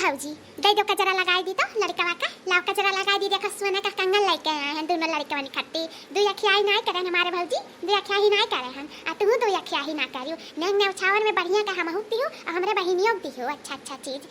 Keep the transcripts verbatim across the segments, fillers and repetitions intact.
भौजी, दइ दो कजरा लगाइ दी तो लड़कवा का, लाव कजरा लगाइ दी। देखो सोना का कंगन लइके आए हैं दुनो लड़कवन खत्ती। दुइ अखियाही नाहीं करेन हमारे भौजी, दुइ अखियाही नाहीं करे हैं। आ तुहू दुइ अखियाही ना करियो। नेंग नेवछावन में बढ़िया का हमहू दिहो, आ हमरे बहिनियो दिहो अच्छा अच्छा चीज।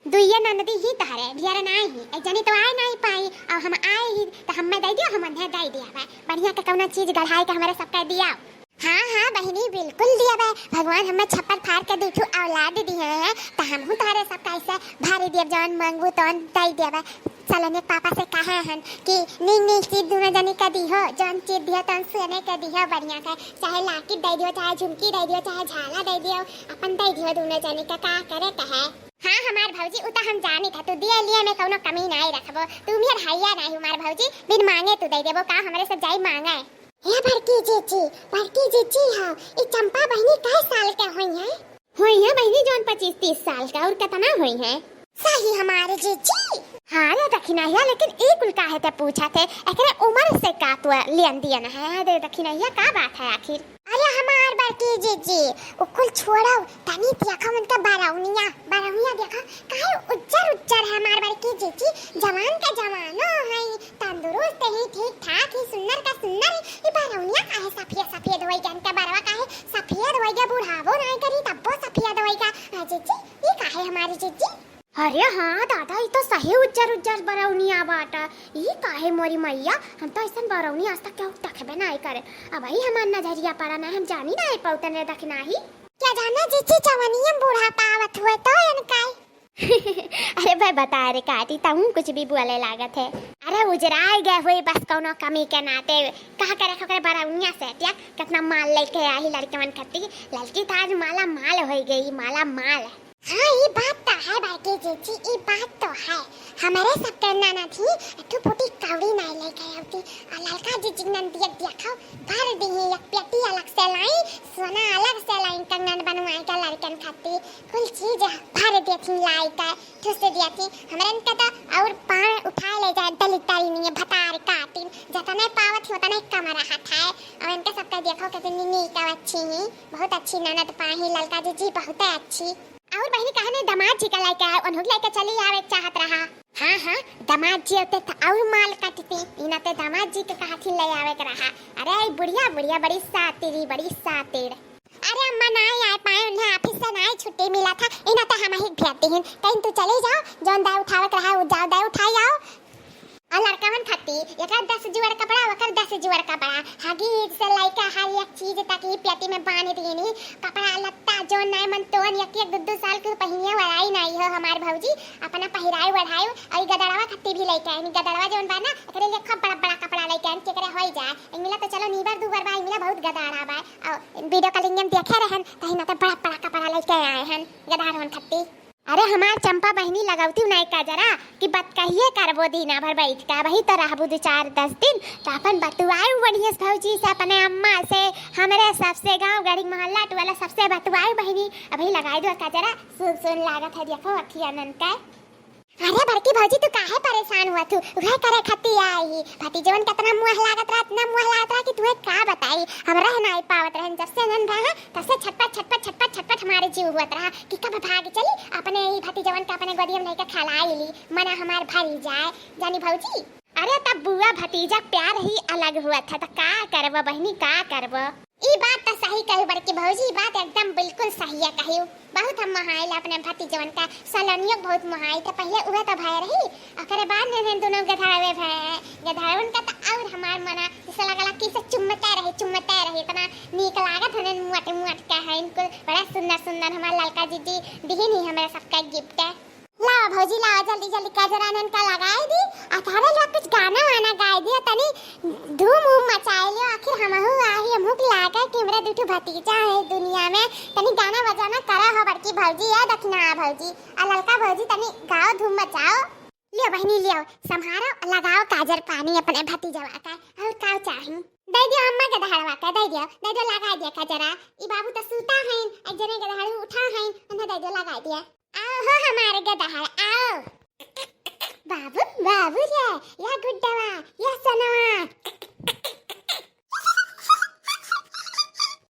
दुइये ननदी ही तहरे, ढेर नाहीं ही। एक जनी तो आइ नाहीं पाई, अउ हम आए ही, तो हम्मे दइ दियो, हम उन्हें दइ दिया बा। बढ़िया के कउनो चीज गढ़ाइ के हमरे सबका दिया। हाँ, हाँ बहिनी, बिल्कुल दिया बा। भगवान हम्मे छप्पर फार के दुइ ठो औलाद दिहे हैं, तो हमहू तहरे सबका ऐसे भर दिया, जौन मांगबू तौन दइ दिया बा। सलोनिया के पापा से कहे हन कि नीक नीक चीज दुनो जनी का दिहो, जौन चीज दिहो तौन सोने का दिहो बढ़िया का, चाहे लाकिट दइ दिहो, चाहे झुमकी दइ दिहो, चाहे झाला दइ दिहो, अपन दइ दिहो दुनो जनी का, का करे कहे। हाँ हमार भौजी, उ त हम जानी था, तू दिए लिए में कउनो कमी नाहीं रखबो, तू मेर हइया नाहीं हमार भौजी, बिन मांगे तू दइ देबो, का हमरे से जाई मांगे? हे बड़की जीजी, बड़की जीजी हो, ई चंपा बहिनी कै साल के होइहैं? होइहैं बहिनी जौन पच्चीस तीस साल का, अउर केतना होइहैं? सही हमार जीजी। हाँ रे दखिनहिया, लेकिन ई कुल काहे ते पूछत है? एकरे उमर से का तू लेन दियन है? हाँ रे दखिनहिया, का बात है आखिर? अरे हमार बड़की जीजी, उ कुल छोड़ो, तनी देखो उनका बरौनिया, बरौनिया देखो, काहे उज्जर उज्जर है हमार बड़की जीजी, जवान का जवानो है, तंदुरुस्त ही, ठीक ठाक ही, सुन्नर का सुन्नर ही। ई बरौनिया काहे सफेद सफेद होइगा, इनका बरवा काहे सफेद होइगा, बुढ़ावो नाहीं करी तब्बो सफेद होइगा। हाँ जीजी, ई काहे हमारी जीजी? अरे हाँ दादा, ई तो सही उज्जर उज्जर बरौनिया बाटा। ई काहे मोरी मइया, हम तो अइसन बरौनी आज तक केहू देखबे नाहीं करे। अबही हमार नजरिया पड़ा नाहीं, हम जानी नाहीं पउतन रे दखिनही। क्या जाने जीजी जवनिया में बूढ़ा पावत हुए तो इनका। अरे भाई बता रे काटी, तहूँ कुछ भी बोले लागत है। अरे उजराइ गए हुए बस कउनो कमी के नाते। कहा करे ओकरे बरौनिया से, टिया केतना माल लइके आई लड़कवन खत्ती। ललकी तो आज माला माल होइ गई, माला माल। हाँ, ई बात तो है बड़की जीजी, ई बात तो है। हमरे सबके ननद ही एक ठो फूटी कौड़ी नाहीं लइके आवती। अउर ललका जीजी ननदिया देखो, भर दिही, एक पेटी अलग से लाई, सोना अलग से लाई, कंगन बनवाइ के लड़कन खत्ती। कुल चीज भर देथिन लाइ के, ठुस देथिन। हमरन के तो अउर पाँव उठाए ले जाए दलित तारी नहीं भतार काटिन। जतने पावत ही उतने कम रहत है। अउर इनके सबके देखो कितनी नीक अउ अच्छी ही, बहुत अच्छी ननद पाही ललका जीजी, बहुत अच्छी। अउर बहिनी कहा नहीं दमाद जी का लइके आए, उन्हों लइके चली आवे चाहत रहा। हाँ हाँ, दमाद जी होते तो अउर माल कटती, इना ते दमाद जी के कहा थी ले आवे के रहा। अरे ई बुढ़िया, बुढ़िया बड़ी सातिर ही, बड़ी सातिर। अरे अम्मा नाहीं आए पाए, उन्हें ऑफिस से नाहीं छुट्टी मिला था, इन्हें तो हम ही भेज दिहिन। कहीं तू चली जाओ, जौन दाय उठावे के रहा, वो जाओ दाय उठाई आओ। अउर लड़कवन खत्ती, एकर दस जुअर कपड़ा, ओकर दस जुअर कपड़ा, हगीज से लइके हर एक चीज तक ही पेटी में बांध दिहिन। कपड़ा लत्ता जौन नाहीं मन तौन, एक एक दू दू साल के पहिनिया वाला ही नाहीं हो हमार भौजी, अपना पहिराई ओढ़ाई। अउर ई गदड़वा खत्ती भी लइके आइन, गदड़वा जौन बा ना, एकरे लिए खूब बड़ा बड़ा कपड़ा लइके आइन, केकरे होई जाए। इनला तो चलो नीबर दूबर बा, इनला बहुत गदड़ा बा। अउर वीडियो कॉलिंग में देखे रहन, तही ना तो बड़ा बड़ा कपड़ा लइके आए हन गदड़वन खत्ती। अरे हमार चंपा बहिनी लगौती नाहीं कजरा कि बतकहिए करबो दीना भर बैठ के, वही तो रहबू दू चार दस दिन, तो अपन बतुआई बढ़िया से भौजी से, अपने अम्मा से, हमरे सबसे गाँव गढ़ी मोहल्ला टोला सबसे बतुआई बहिनी। अबही लगाई दो कजरा, सुन सुन लागत है, देखो अखिया नन का। अरे बड़की भौजी, तू काहे परेशान हुआ तू? उहे करे खत्ती आई ही। भतीजवन केतना मुँह लागत रहा, इतना मुँह लागत रहा कि तुहे का बताई। हम रह नाहीं पावत रहन, जब से नन रहा, तब से छटपट, छटपट, छटपट, छटपट हमारे जीव हुअत रहा कि कब भाग चली, अपने ही भतीजवन के अपने गोदिया में लेके खलाई ली, मना हमार भरी जाए। जानी भौजी, अरे तब बुआ भतीजा प्यार ही अलग हुआ था, तो का करबो बहिनी, का करबो? ई बात तो सही कहू बड़की भौजी, ई बात एकदम बिल्कुल सही है कहू। बहुत हम मोहाइल अपने भतीजवन का, सलोनियो के बहुत मोहाइल थे। पहिले उहे तो भय रही, ओकरे बाद में इन्हें दोनों गधावे भय हैं। गधावन का तो और हमार मना जैसे लगला कि इसे चुम्मते रही, चुम्मते रही, इतना नीक लागत हन मोट मोट के हैं इनको, बड़ा सुंदर सुंदर हमार ललका जीजी दिहिन ही हमरे सबका गिफ्ट। लावा भौजी, लावा, जल्दी जल्दी कजरा नन का लगाई दी। आ थारे लोग कुछ गाना वाना गाई दिया, तनी धूम उम मचाए लियो। आखिर हमहू आही, हमहू के लागे कि हमरे दू ठो भतीजा है दुनिया में। तनी गाना बजाना करा हो बड़की भौजी, या दखिना भौजी, आ ललका भौजी, तनी गाओ, धूम मचाओ। लियो बहिनी, लियो, संभारो, लगाओ काजर पानी अपने भतीजवा का। और का चाही? दे दियो अम्मा के दहाड़वा का, दे दियो, दे दियो, लगा दिया कजरा। ई बाबू तो सूता हैं, एक जने के दहाड़ू उठा हैं, उन्हें दे दियो, लगा दिया। आओ हो हमारे गदहर, आओ। बाबू, बाबू रे, या गुड्डवा, या सनवा।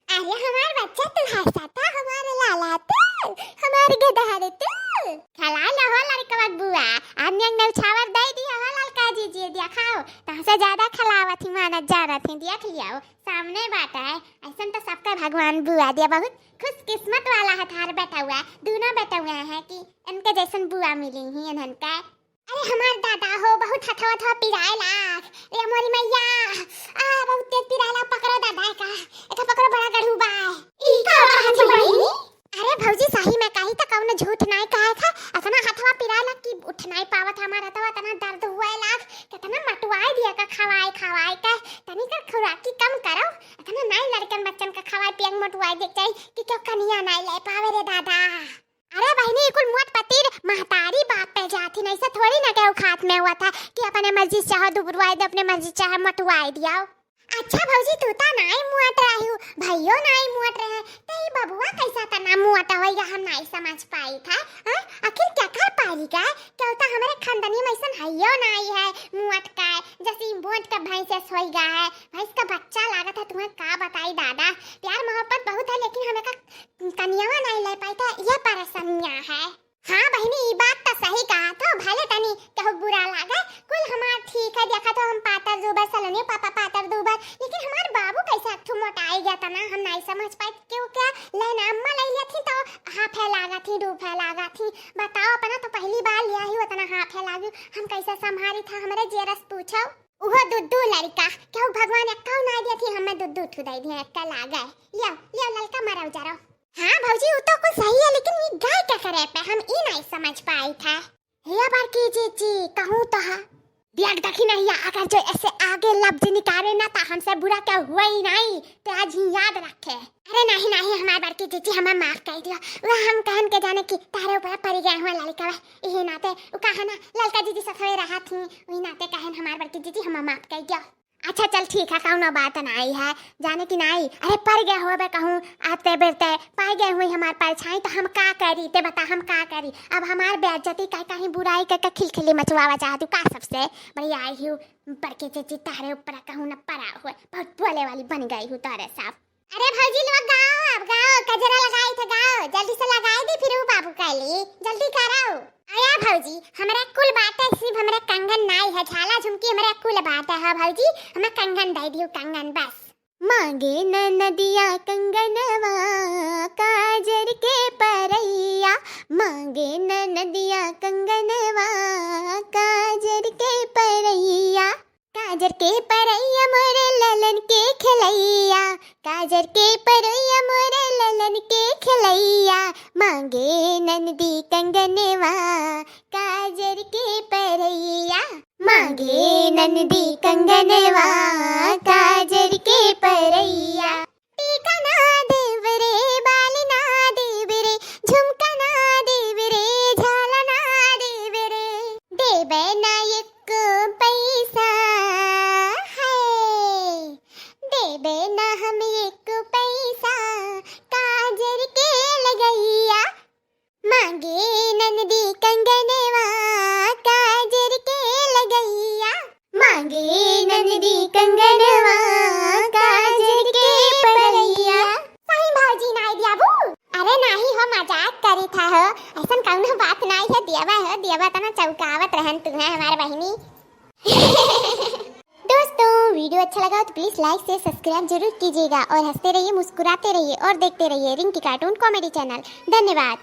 अरे हमार बच्चा तू हंसा था, हमारे लाला तू, हमारे गदहर तू। खिला लो हो लड़का। हमसे ज्यादा खिलावत ही, मानत जानत ही, देख लिया हो, सामने बात है। ऐसन तो सबका भगवान बुआ दिया, बहुत खुशकिस्मत वाला है थार बेटउआ, दोनों बेटउआ है कि इनके जैसन बुआ मिली ही इन्हन का। अरे हमार दादा हो, बहुत हथवा हथवा पिराए लाग। अरे मोरी मैया, आ बहुत तेज पिराए लाग, पकड़ो दादा का, एका पकड़ो, बड़ा गढ़ू बा। ई का बात है बहिनी? अरे भौजी, सही में कही त कउनो झूठ नाई कहे था, अतना हथवा पिराए लाग कि उठ नाई पावत हमार हथवा, अतना दर्द हुए लाग, केतना मटुआए दिया का खवाए खवाए के, तनी कर खुराकी कम करो, अतना नाई लड़कन बच्चन का खवाए पियन मटुआए दे चाही कि केहू कनिया नाई ले पावे रे दादा। अरे बहिनी, ई कुल मुअत पतीर महतारी बाप पे जात ही, ऐसा थोड़ी ना केहू खात में हुआ था कि अपने मर्जी से चाहे दुबरुआए दे, अपने मर्जी से चाहे मटुआए दिया। अच्छा भौजी, तू ता नाई मुअत रही हो, भइयो नाई मुअत रहे, ते ई बबुआ कैसा तना मुअत होइगा, हम नाई समझ पाई था। हाँ? आखिर क्या कर पाई का? केहू ता हमरे खानदानी में ऐसन हइयो नाई है मुअत का, जैसे ई मोट का भैंस ऐस होइगा है, भैंस का बच्चा लागत है, तुम्हें का बताई दादा। प्यार मोहब्बत बहुत है, लेकिन हमें का कनियावा नाई ले पाई था, यह परेशानियाँ है। हाँ बहिनी, ई बात त सही कहा तो, भले तनी केहू बुरा लागे, कुल हमार ठीक है, देखा तो हम पातर दूबर, सलोनी पापा पातर दूबर, लेकिन हमार बाबू कैसे अथु मोटाई गया तना, हम नाई समझ पाए क्यों क्या। लेना अम्मा ले लिया थी तो हाफे लागा थी, डूफे लागा थी। बताओ, अपना तो पहली बार लिया ही, उतना हाफे लागी, हम कैसे संभारी था, हमरे जेरस पूछो। उहो दुद्दू लड़का, केहू भगवान एक्का ना दिया थी, हमें दुद्दू ठू दे दिया, एक्का लागे। लियो, लियो ललका मारो जरो। हाँ भौजी, उ तो कुल सही है, लेकिन ये गाय का करे पे हम ई नाई समझ पाई था। हे बड़की जीजी, कहूँ तो हा। देख देखी नहीं, अगर जो ऐसे आगे लफ्ज निकाले ना तो हमसे बुरा क्या हुआ ही नहीं, ते आज ही याद रखे। अरे नहीं नहीं, हमार बड़की जीजी हमें माफ कर दियो, वह हम कहन के जाने कि तारे ऊपर पड़ गए हुए लड़का, यही नाते उ कहा ना ललका जीजी ससुरे रहा थी, वही नाते कहन हमार बड़की जीजी हमें माफ कर दियो। अच्छा चल ठीक है, कउनो बात नाई है, जाने की नाई। अरे पड़ गए होबे कहूँ, आते बेरते पाए गए हुई हमार परछाई, तो हम का करी, ते बता हम का करी। अब हमार बेइज्जती का कहीं बुराई के, के खिलखिली मचवावा चाहती का सबसे। बड़ी आई हूँ बड़की जीजी, तारे ऊपर कहूँ न पड़ा हुए, बहुत बोले वाली बन गई हूँ तारे साहब। अरे भौजी लोग गाओ, अब गाओ, कजरा लगाई थे गाओ, जल्दी से लगाई दी फिर उ बाबू कहली, जल्दी कराओ। आया भौजी, हमरा कुल बाटे, सिर्फ हमरा कंगन नाई है, झाला झुमकी हमरा कुल बाटे है भौजी, हमरा कंगन दे दियो, कंगन बस। मांगे न नदिया कंगनवा काजर के परैया, मांगे न नदिया कंगनवा काजर के परैया, काजर के परैया मोरे ललन के खेलैया, काजर के परैया मोरे ललन के खेलैया, मांगे ननदी कंगनवा काजर के परैया, मांगे ननदी कंगनवा काजर के परैया। टीका ना देब रे, बाली ना देब रे, झुमका ना देब रे, झाला ना देब रे। देबे ना एक पैसा है, देबे ना हम एक पैसा, काजर के लगैया। मांगे ननदी कंगनवा काजर के लगैया, मांगे ननदी कंगनवा काजर के परैया। सही भौजी नाई दियाबू? अरे नाही हो, मजाक करी था हो, ऐसन कउनो बात नाई है, दियावा हो, दियावा तना चौकावत रहन तू है हमार बहिनी। दोस्तों, वीडियो अच्छा लगा हो तो please like से subscribe जरूर कीजिएगा और हंसते रहिए, मुस्कुराते रहिए और देखते रहिए रिंकी cartoon comedy channel। धन्यवाद।